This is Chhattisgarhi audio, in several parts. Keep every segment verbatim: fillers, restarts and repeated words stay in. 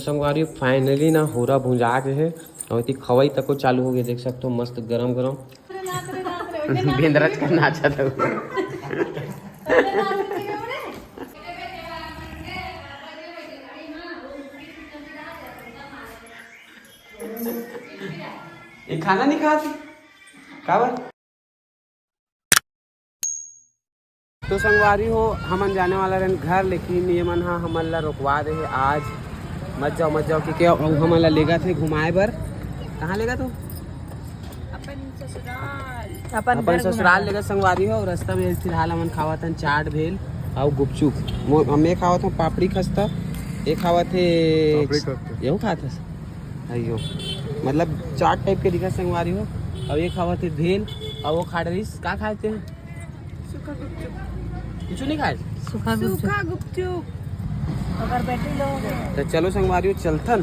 संगवारी, finally ना होरा भुंजा के हे, अउ एती खवई तको चालू हो गए। देख सकते हो, मस्त गरम गरम। बेंदरच का नाचा था। ये खाना नहीं खाती? काबर? तो संगवारी हो, हमन जाने वाला रहन घर, लेकिन ये मन हा हमन ला रोकवा दे हे। आज मत जाओ, मत जाओ, क्योंकि अउ हमन ला लेगा थे घुमाए बर। कहाँ लेगा तू? अपन ससुराल। अपन अपन घर ससुराल घुमाए। लेगा संगवारी हो। रास्ता में फिलहाल हमन खावत हन चाट भेल अउ गुपचुप। मो-, मैं खावत हूँ पापड़ी खस्ता, ये खावत हे पापड़ी खस्ता। यहू खात हस? अयो, मतलब चाट type के दिखा संगवारी हो। अउ ये खावत हे भेल, अउ वो खा डरिस। का खाए थे? सूखा गुपचुप। कुछ नहीं खाए? सूखा गुपचुप। सूखा गुपचुप। अगर बैटरी लो हो गया। तो चलो संगवारी हो, चलथन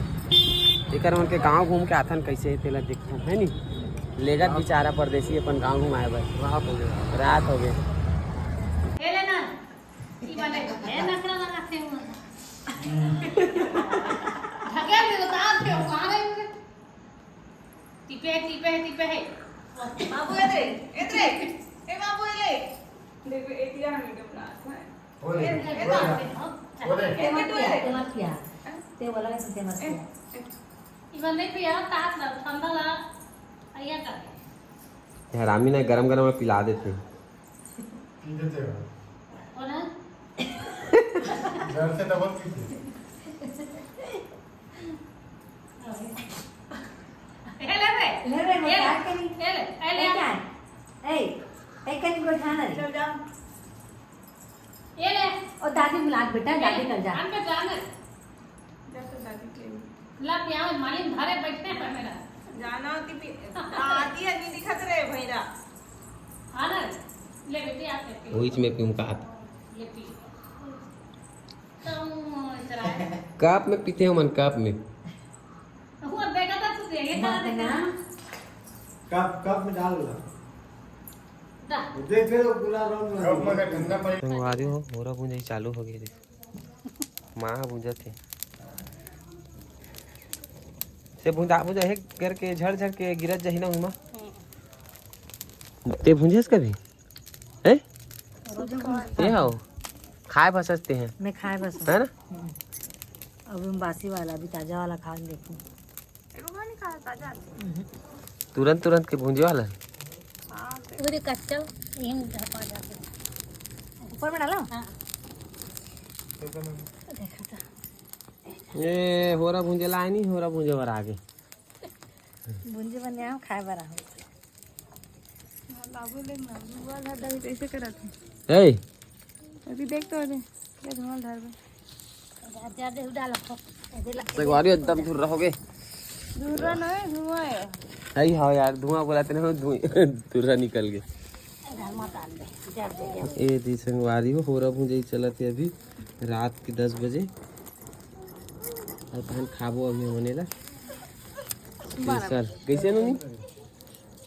एकर मन के गांव घूम के आथन, कैसे हे तेला देखथन, है नी? लेगत बेचारा परदेसी अपन गांव घुमाए बर। रात हो गया। रात हो गए। ये ले ना। ई वाले ढेर नखरा लगाथे हो। ढकेल दे, उतार के, वो कहाँ रहे होंगे? टिपे है, टिपे है, टिपे है। बाबू, ए दे, ए दे, ए बाबू, ए ले। देखो, एक ही जगह मीडियम क्लास है। वो दे, ए, ए वो दे, बाबू। वो दे। ए मत किया, ए मत किया। ते वाला के सुनते मत ए, किया। ए। इवन नहीं पिया, तात ला, ठंडा ला, आइया कर। हरामी ना गरम गरम पिला देते। पी देते हो। कौन है? घर से डबल पीते। ए, ले बे। ले बे, वो ये, क्या करी? ये ले, ए, ले। ए, क्या है? ए, ए, कहीं को ठाना नहीं। चल जाओ। ये ले। ओ, दादी बुला बेटा, ये दादी ले। कर जा। हम पे जाना है। जा तो दादी के। ला पियावे, मालिन धरे बैठे हैं मेरा। जाना होती पी-, आती है, नहीं दिखत रहे भैरा। हाँ ना? ले बेटी, आप लेके। वही में पीऊँ का आप? ले पी। तो इस तरह है। कप में पीते हो मन, कप में। वो देखा था तू, ये कहाँ देखा? कप, कप में डाल ला। दा। देख ले, वो पूरा round में। कप में ठंडा पानी। संगवारी हो, होरा भुंजाई चालू हो गई। माँ ह भूंजत हे। से भूंजा, भूंजा हे करके झड़ झड़ के गिरत जाही ना उमा। ते भूंजेस कभी? हैं? ते हव? खाए बसस ते हैं। मैं खाए बस है ना? हम्म। अब हम बासी वाला, अभी ताजा वाला खा के देखूं। एगो बा नहीं खाया ताजा। तुरंत, तुरंत के भूंजे वाला है। हाँ, पूरे कच्चा, यहीं धपा जाते हैं। ऊपर में डालो? हाँ। देखा था। ये होरा भूंजे ला आए नहीं, होरा भूंजे बर आगे। भूंजे बने आओ, खाए बर आओ। हाँ, बाबू ले ना, धुआं धर दे, ऐसे करत है। ए, अभी देख तो अरे, ये धुआं धर दे। जा, जा, दे, डाल, ऐसे ला-, संगवारी एकदम धुर्रा हो गए। धुर्रा नहीं, धुआं है। सही हो यार, धुआं बोलाते ना, धुआं, धुर्रा निकल गए। ए दी संगवारी हो, होरा भूंजे चलत हे अभी रात के दस बजे। अउ तहन खाबो अभी हमन एला। स्पेशल। कैसे नोनी?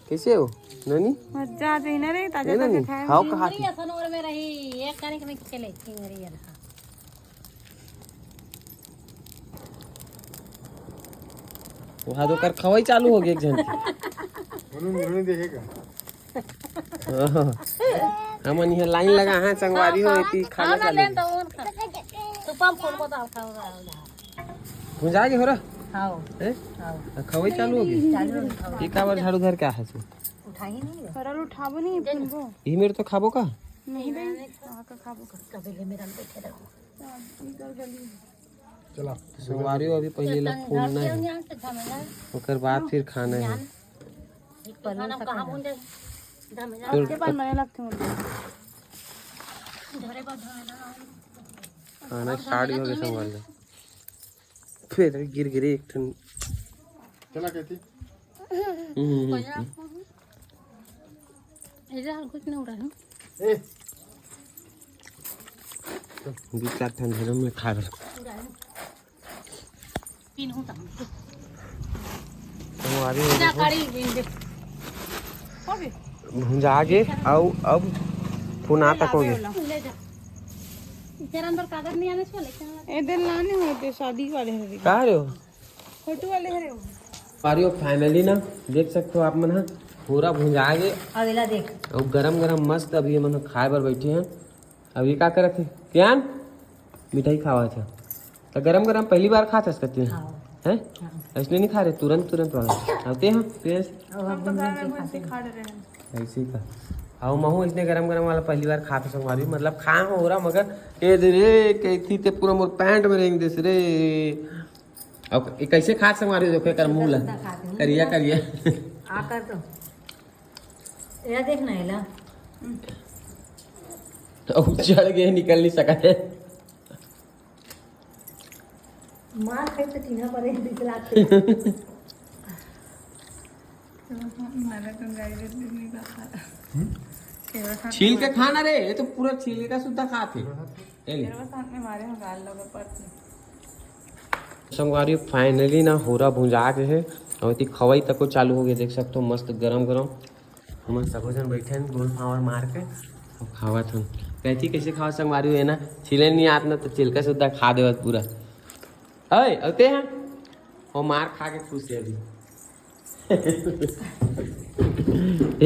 कैसे हो नोनी? मजा आ जाए ना रे, ताजा ए नोनी, ताजा खाए खाओ में। कहा हमारी थी? असन ओर में रही, एक तारीख में खेले, चिंगरी वाला। वहाँ तो कर खवाई चालू हो गई एक झन की। उन्होंने, उन्होंने देखेगा। हमन इहाँ लाइन लगा हैं, संगवारी हो, एती खाना हाँ, चालू। लेन तो उन खा। सुपम फूल को तो खाओ, खाओ, खाओ। भुंजा के होरा? खाओ। हैं? खाओ। आ, खवाई चालू हो गई? चालू हो गई, खाओ। ये काबर झाड़ू धर के आहे तू? उठा ही नहीं है। परल उठाबो नहीं, दे ना। फूल को। ये मेरे तो खाबो का? नहीं, नहीं, वहाँ का खाबो का। कभी ले मेरा बैठे रहो। हाँ, इधर गली। चला। संगवारी हो, अभी पहले ला फोड़ना है, ओकर बाद फिर खाना है। खाना कहाँ भून जाए? धमेला। फिर आपके पास मजा लगती है मुझे। खाना स्टार्ट हो गया संगवारी। फिर गिर गिरी एक ठन। चला कहती। हम्म, हम्म, हम्म। ऐसा कुछ नहीं हो रहा है। ए। दू चार ठन धरम में खा रहे। पिनहूँ त हम। संगवारी हो जा, देखो। काढ़ी बिन दे। हो गई? भुंजा के, अउ अब फुना तक हो गए। ले जा। चरण बर कागज नहीं आने से लेके आना। ए दिन लाने हो, दे शादी वाले हरे। का रे हो? फोटो वाले हरे हो। अरे, फाइनली ना, देख सकते हो आप मन ह, पूरा भुंजा गे। अगला देख। अउ गरम गरम मस्त अभी ये मन खाए बर बैठे हैं। अब ये का करत हे? कियान मिठाई खावत हे। त गरम गरम पहली बार खात हस कते? हाँ। हैं? हाँ। ऐसने नहीं खा रहे, तुरंत तुरंत वाला। आते हैं, पेंस। अब हम तो घर में घुस के खा रहे हैं। ऐसे ही का? अउ महू इसने गरम गरम वाला पहली बार खात हस संगवारी, मतलब खाए हो रहा, मगर ए दे रे, कैथी ते पूरा मोर पैंट में रेंग देस रे। अब ये कैसे खात संगवारी, देखो एकर मुंह ला। सीधा खात हूँ। करिया, करिया। आकर तो। ये देख ना, एला। अउ चढ़ गए, निकल नहीं सका है। मार खाई तो टीना पर एक दिखला के। मारा तो गाड़ी दे नहीं बता। छील के खाना रे, ये तो पूरा छील के का सुद्धा खात हे। ए ले। तेरे साथ में मारे हो गाल लगा पर। संगवारी, फाइनली ना होरा भुंजा के हे, अउ एती खवाई तको चालू हो गए। देख सकते हो, मस्त गरम गरम हमन सबो झन बैठे हन, गोल फावर मार के अउ खावत हन। कहती, "कैसे खावत संगवारी हो ना? छीले नहीं आत ना, तो छिलका सुद्धा खा देवत पूरा।" अय, अउ ते हैं? वो मार खा के खुश है अभी।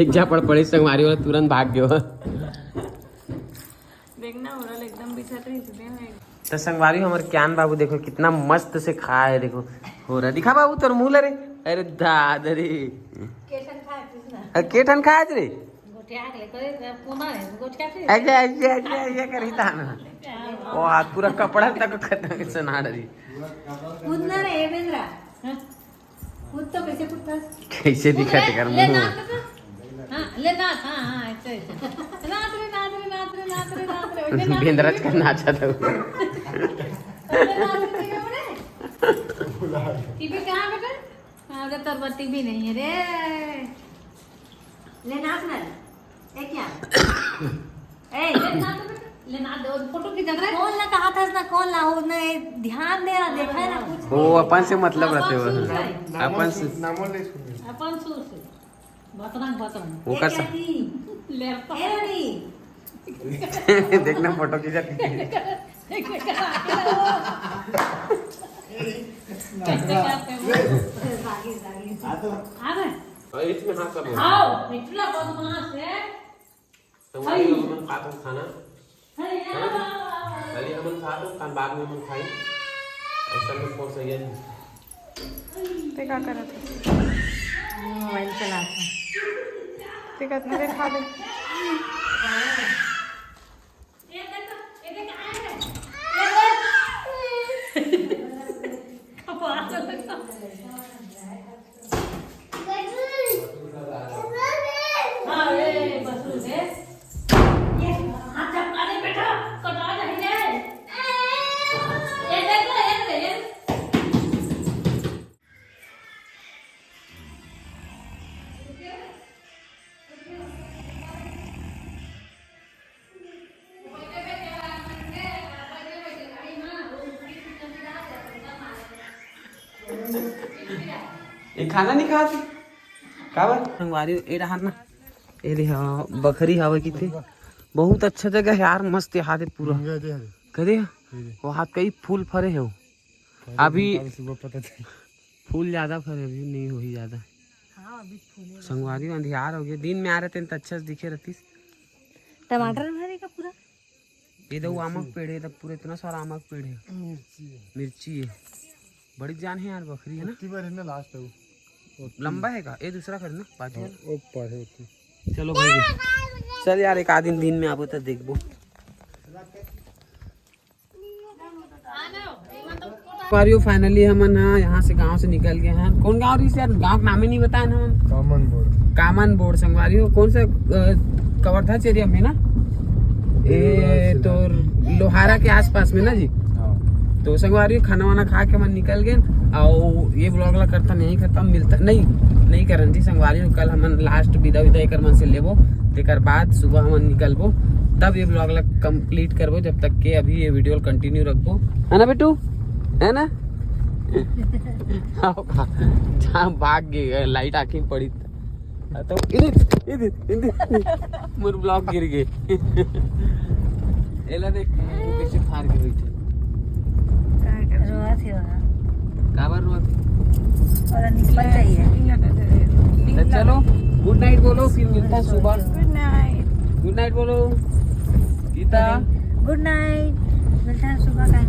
एक झापड़ पड़े संगवारी हो, तुरंत भाग गयो। देखना, ओरल एकदम बिछत रही, सीधे में। तो संगवारी, हमर कियान बाबू देखो कितना मस्त से खाए, देखो। होरा दिखा बाबू तोर मुंह ला रे। अरे दादा रे। के ठन खाए पूछ ना। अरे के ठन खाए रे? गोठिया के ले, कोई कोना है, गोठिया के। ऐसे, ऐसे, ऐसे, ऐसे करी था ना। वो हाथ पूरा कपड़ा तक खत्म से ना डरी। पूछ ना रे, ए बेंद्रा। हाँ। कूद तो, कैसे कूदता है? कैसे कूद दिखा रे, तेकर ले मुंह? नाच तो। हाँ, ले नाच, हाँ, हाँ, ऐसे, ऐसे। नाच रे, नाच रे, नाच रे, नाच रे, नाच रे, वैसे नाच रे। बेंदरच का नाचा था वो। ले नाच रे, ठीक है, बोले? टीवी कहाँ बेटा? हाँ, अरे तोर बर टीवी नहीं है रे। ले नाच ना। ए क्या? ए, ले ना तो बेटा, ले ना दे, फोटो खींचत रहे। कौन ला कहा था ना, कौन ला हो ना, ए, ध्यान दे रहा, देखा है ना कुछ। वो अपन से मतलब रहते हो। अपन से। नामो ले सुन। अपन सुर से। बतरंग, बतरंग। वो ए कर क्या सक- थी? ले रहा। ए रे। देखना फोटो खींचा। कैसे करते हो? आ गए? और इसमें हाथ कर दो। आओ, इतना बदमाश है। तो वही हमन खात हन खाना। अरे, है ना? आओ, आओ, आओ। पहले हमन खात हन, खान बाद में हमन खाई। ऐसा में फोन सही है। ते का करत हस? मोबाइल चलात हूँ। ते कतना देर खा ले? ये खाना नहीं खाती? का बात? संगवारी, ए डहार ना, ए दे, हाँ, बखरी हवे किथे। बहुत अच्छा जगह है यार, मस्त हाथ है पूरा। ये दे, ये दे। करे? ये दे। वो हाथ कई फूल फरे है वो। अरे, अभी निकाल सुबह पता चल। फूल ज्यादा फरे, अभी नहीं होही ज्यादा। हाँ, अभी फूले। संगवारी, अंधियार हो गया, दिन में आ रहे थे तो अच्छा से दिखे रहतीस। टमाटर भरे का पूरा? ये दो आमक पेड़ है, तब पूरा इतना सारा आमक पेड़ है। मिर्ची है। मिर्ची है। बड़ी जान है यार, बखरी है ना? ओती बार है ना, लास्ट है वो। ओती। लंबा है का? ये दूसरा कर ना, बाजू वाला। हाँ, वो पर है ओती। चलो भाई, चल यार, एक आध दिन, दिन में आबो तो देखबो। संगवारी हो, finally हमन ह यहाँ से, गांव से निकल गए हैं। कौन गांव रही यार? गांव का नाम ही नहीं बताया ना हमन। कामन बोड़। कामन बोड़ संगवारी हो, कौन सा, अ, कवर्धा area में ना? ए, लोहारा से तोर लोहारा के आसपास में ना जी। हाँ। तो संगवारी हो, खाना वाना खा के हमन निकल गए। और ये vlog ला करता नहीं, खत्म मिलता नहीं, नहीं करन जी संगवारी हो। कल हमन last विदा विदा एकर मन से लेबो, तेकर बाद सुबह हमन निकलबो, तब ये vlog ला complete करबो। जब तक के अभी ये video ला continue रखबो, है ना बेटू, है ना? जहाँ भाग गए, light आँखी में पड़ी त। तो इधर, इधर, इधर, मोर vlog गिर गए। एला देख, वो कैसे फार के बैठे। रोआ थे वहाँ। काबर रोआ थे? और निकल जाइए। तो चलो, गुड नाइट बोलो, फिर मिलता है सुबह। गुड नाइट। गुड नाइट बोलो गीता। गुड नाइट। मिलता है सुबह का।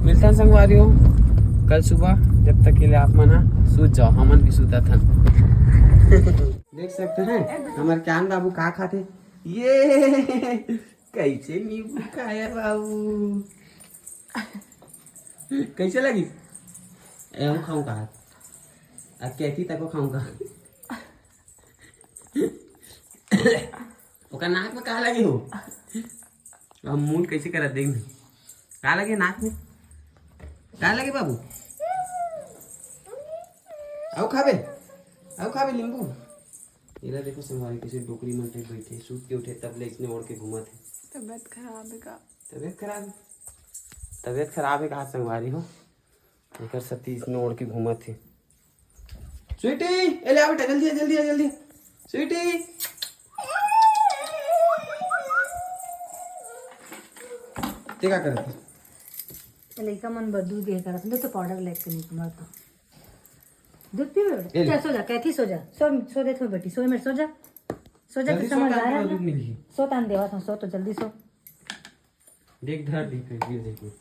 मिलता है संगवारी हो कल सुबह। जब तक के लिए आप मन हा सूत जाओ, हमन भी सूता था। देख सकते हैं हमारे चांद बाबू का खाते। ये कैसे नींबू खाया बाबू? कैसे लगी? ए, हम खाऊं का? अब कैथी तक को खाऊं का? ओकर नाक में का लगे हो? अब मुंह कैसे करत देख ना। का लगे नाक में? का लगे बाबू? आओ खाबे, आओ खाबे नींबू। एला देखो संगवारी, कैसे डोकरी मन टाइप बैठे, सूत के उठे तब ले इसने ओढ़ के घूमत है। तबीयत खराब है का? तबीयत खराब है। तबीयत खराब है कहा संगवारी हो, एकर सती इसने ओढ़ के घूमत है। स्वीटी, ए ले आ बेटा, जल्दी आ, जल्दी आ, जल्दी आ। स्वीटी, ते का करत है? लइका मन बर दूध ये करत, तो पाउडर लेके नहीं तुम्हारे तो। दूध पीबे बेटा? ए ले। चल सो जा, कैथी सो जा। सो, सो दे तो बेटी, सो मेरे सो जा। सो जा, जल्दी तो सो, समझ काम आ रहा करो, है दूध ना? मिली। सो तान देवा था, सो तो जल्दी सो। देख धर दी फिर गिर जाएगी।